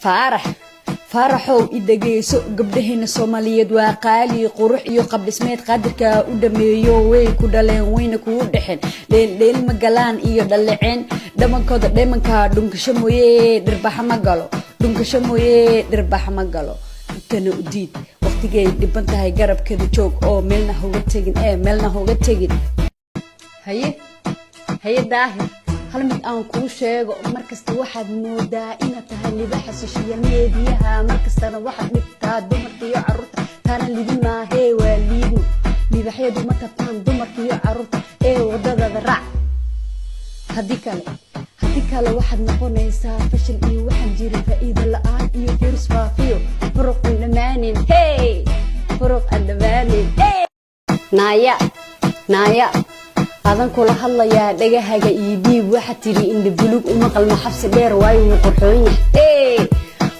Faarax, Faaraxow, i dhegeyso. Gabdhaheena Soomaaliyeed waa qaali, qurux iyo qabdhismeed qaadirkaa u dhameeyo. Way ku dhaleen, wayna kugu dhexeen. Dheeldheel ma galaan iyo dhaleceen dhamankooda. Dheemanka dhunkasho mooye dhirbaxa ma galo, dhunkasho mooye dhirbaxa ma galo. Intana u diid waqtigay dhiban tahay, garabkeeda joog oo meelna hoga tegin ee meelna hoga tegin. Haye, haye Daahir, hal mid aan kuu sheego: markasta waxaad moodaa inaad tahay libaxa social mediaha. Markastana waxaad dhibtaa dumarka iyo caruurta. Taana libin maahee, waa liidmo. Libaxyadu ma tabtaan dumarka iyo caruurta ee wadadada raac. Haddii kale waxaad noqonaysaa fashil iyo waxaan jirin, faa'iido la-aan iyo virus faafiyo, furuq aan dhammaanin. Hey, furuq aan dhammaanin. Hey, naaya, naaya, adan kula hadlayaa, dhagahaga iyo dhiib. Waxaad tiri indha bulug uma qalmo xabsi dheer, waayo wuu qurxoon yahay. Hey,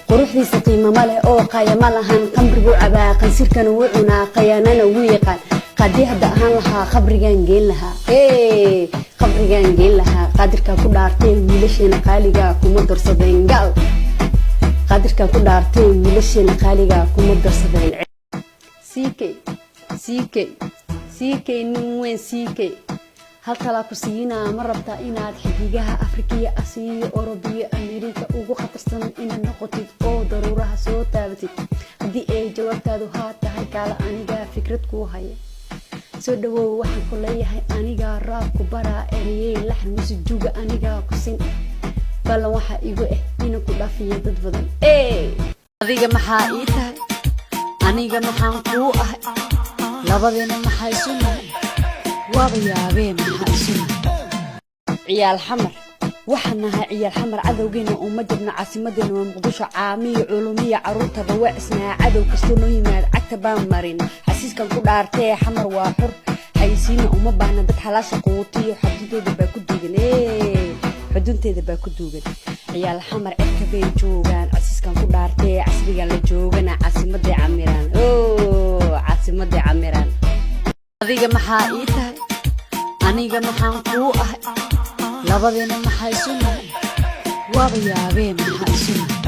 quruxdiisa qiimo ma leh oo qaaya ma lahan. Qamriguu cabaa, qansirkana wuu cunaa, qayaanana wuu yaqaan. Qadii hadda ahaan lahaa, qabrigaan geen lahaa. Hey, qabrigaan geen lahaa. Qaadirkaa ku dhaartay, wiilasheena qaaligaa kuma darsadeen gaal. Qaadirkaa ku dhaartay, wiilasheena qaaligaa kuma darsadeen. CK, CK, CK, nin weyn CK, hal talaa ku siinaa. Ma rabtaa inaad xidigaha Afrikiya, Asiya, Orobiya, Amerika ugu khatarsan inaad noqotid oo daruuraha soo taabatid? Haddii ay jawaabtaadu haa tahay, kaala, anigaa fikrad kuu haya. Soo dhawow, waxaan ku leeyahay anigaa raabku baraa, ereyey, laxan, musijuga anigaa ku sin. Ballan waxaa igu ah inaan ku dhaafiyo dad badan. Adiga maxaa ii tahay? Aniga maxaan kuu ahay? Labadeena maxaa isu nahay? Waaba yaabee, maxaa isu nahay? Ciyaal Xamar waxaan nahay, ciyaal Xamar, cadowgeena uma jabna. Caasimadeena waa Muqdisho, caamiyo culumiya caruurtaba waa isnaa. Cadow kastoo noo yimaad cagta baan marin. Xasiiskan ku dhaartee, Xamar waa xur, xayisiina uma baahna. Dad xalaasha quutiyo xudunteeda baa ku duugan, xudunteeda baa ku duugan. Ciyaal Xamar cirka bay joogaan. Casiiskan ku dhaartee, casrigan la joogana caasimaday camiraan, caasimaday camiraan. Adiga maxaa ii tahay? Aniga maxaan kuu ahay? Labadeena maxaa isu nahay? Waaba yaabee, maxaa isu nahay?